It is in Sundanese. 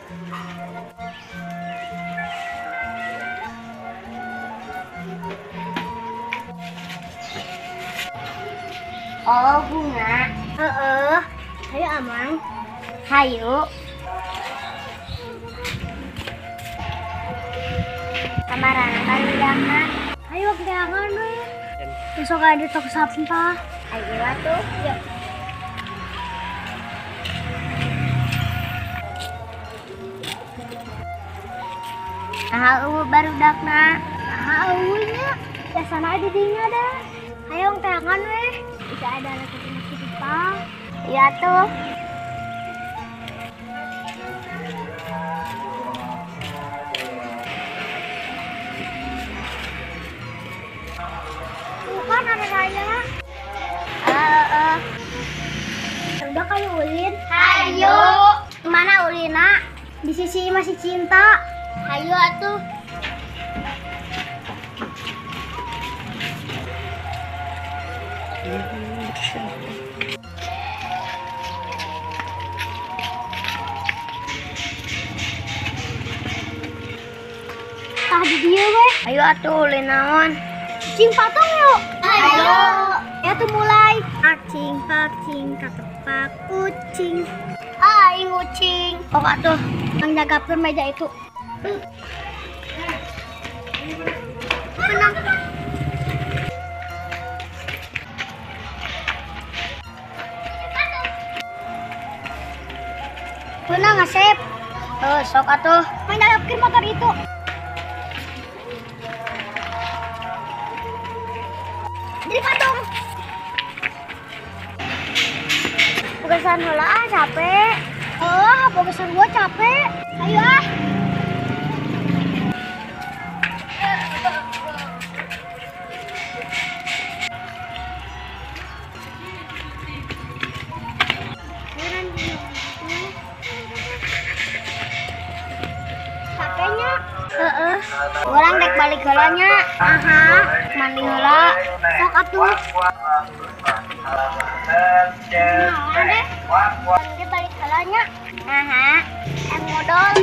Oh, bunga. Heeh. Hayu Amang. Hayu. Kamarana barudakna? Hayu geangan we. Besok ada tong sampah. Ayo atuh. Yuk. Nah, eueuh barudakna. Nah, eueuh nya. Biasana di dinya dah. Hayu teangan we. Bisa ada anak kita. Iya tuh. Bukan ada saya. Udah kayu ulin. Hayu. Mana ulina? Di sisi masih cinta. Hayu atuh. Tah di dieu we. Ayo atuh ulin naon? Cing patung yuk. Ayo. Ya tuh mulai. Acing pacing katepak kucing. Aing kucing. Oh atuh. Yang jagakeun meja itu. Menang. Menang Asep. Sok atuh. Menjagapkeun motor itu. Jadi patung. Bukasan heula ah capek. Oh, bukasan gua capek. Ayo ah. Capeknya. Heeh. Urang dek balik heula nya. Aha, mandi heula. Sok atuh. Nah, deh. Mandi balik heula nya. Aha, yang modal.